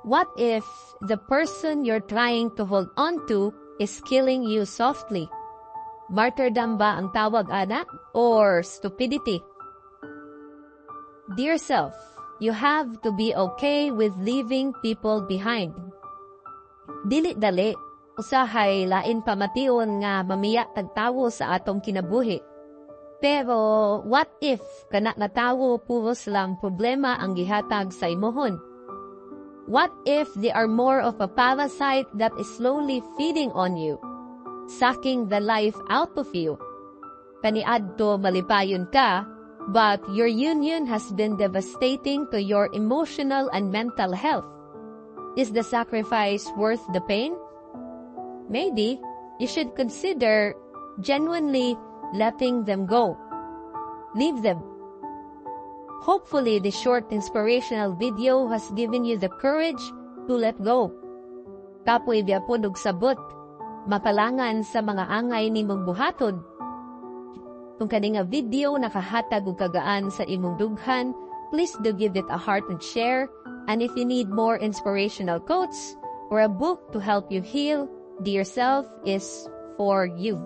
What if the person you're trying to hold on to is killing you softly? Martyrdom ba ang tawag ana or stupidity? Dear self, you have to be okay with leaving people behind. Dili dali, usahay lain pamation nga mamiya tag tawo sa atong kinabuhi. Pero what if kana nga tawo puros lang problema ang gihatag sa imohon? What if they are more of a parasite that is slowly feeding on you, sucking the life out of you? Kaniadto malipayon ka, but your union has been devastating to your emotional and mental health. Is the sacrifice worth the pain? Maybe you should consider genuinely letting them go. Leave them. Hopefully, this short inspirational video has given you the courage to let go. Kapoy gyapon og sabot, mapalangan sa mga angay nimong buhaton. Kung kani nga video nakahatag og kagaan sa imong dughan, please do give it a heart and share. And if you need more inspirational quotes or a book to help you heal, Dear Self is for you.